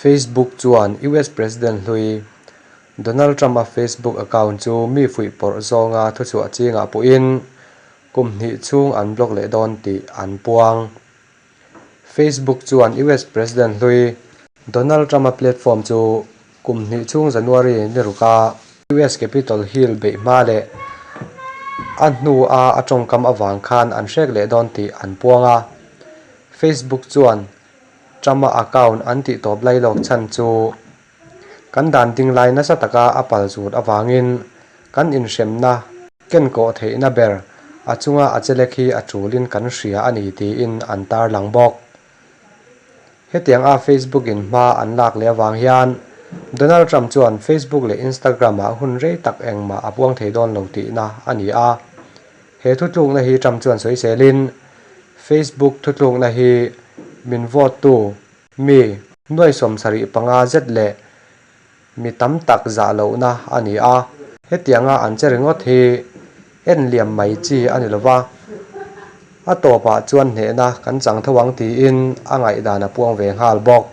Facebook chuan US President hlui Donald Trump-a Facebook account chu mi fuihpawrh zawnga thuchhuah chingah pawhin kum hnih chhung an block leh dawn tih an puang. Facebook chuan US President hlui Donald Trump-a platform chu kum hnih chhung January ni ruka US Capitol Hill beih hma leh a hnua a tawngkam avang khan an hrek leh dawn tih an puang a. Facebook chuan Trump-a account an tih tawp lai lawk chhan chu kan dan ding lai nasa taka a pal zut avangin kan inhremna kenkawh theihna ber a chunga a chelek hi a tulin kan hria a ni tiin an tarlang bawk. Hetiang a Facebook in hma an lak leh avang hian Donald Trump chuan Facebook leh Instagram ah hun rei tak engmah a puang thei dawn lo tihna a ni a. He thutlukna hi Trump chuan sawiselin Facebook thutlukna hi min vote tu mi nuai 75 zet leh mi tam tak zah lohna a ni a. Hetianga an che ringawt hi en liam mai chi a ni lova, a tawpah chuan hnehna kan chang tho ang tiin a ngaihdan a puang ve nghal bawk.